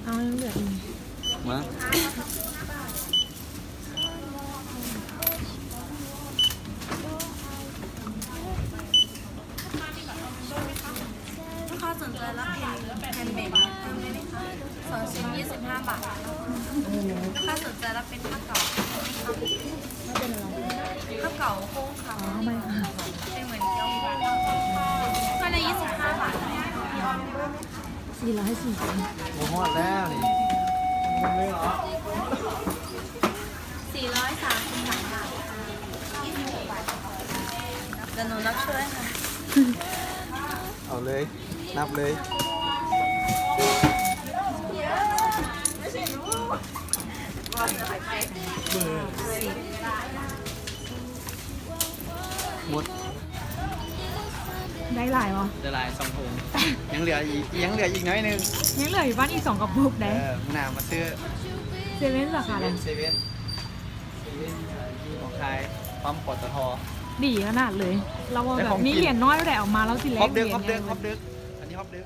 ເອົາຍັງເຫຼືອອີກ ມາ ລູກຄ້າສົນໃຈຮັບເປັນແຮນເມດເພີ່ມໄດ້ໄໝຄະ? ສອງຊິບ ຊາວຫ້າບາດ. ລູກຄ້າສົນໃຈຮັບເປັນຜ້າເກົ່າ ຜ້າເກົ່າໂຄ້ງຂາວ ເປັນເໝືອນເກາໂຄ້ງ ຜ້າລະຊາວຫ້າບາດ. ສີ່ຮ້ອຍສີ່ສິບ ບໍ່ຮອດແລ້ວນີ້ ສີ່ຮ້ອຍສາມສິບສາມບາດ. ດຽວໜູນັບຊ່ວຍ ເອົາເລີຍ ນັບເລີຍ ໝົດ ໄດ້ຫຼາຍບໍ່? ໄດ້ຫຼາຍ ສອງຖົງ ຍັງເຫຼືອອີກ ຍັງເຫຼືອອີກໜ້ອຍໜຶ່ງ ຍັງເຫຼືອຢູ່ບ້ານອີກສອງກະປຸກເດ້. ເອີ ມື້ໜ້າມາຊື້ ເຊເວັນສາຂາໃດ? ເຊເວັນ ເຊເວັນ ເຊເວັນ ຢູ່ໜອງຄາຍ ປ້ຳ ປຕທ. ດີຂະໜາດເລີຍ ລາວເວົ້າແບບມີຫຼຽນນ້ອຍໃດອອກມາ ລາວຊິແລກຫຼຽນໃຫຍ່ເລີຍ. ຮອບເດິກ ຮອບເດິກ ອັນນີ້ຮອບເດິກ.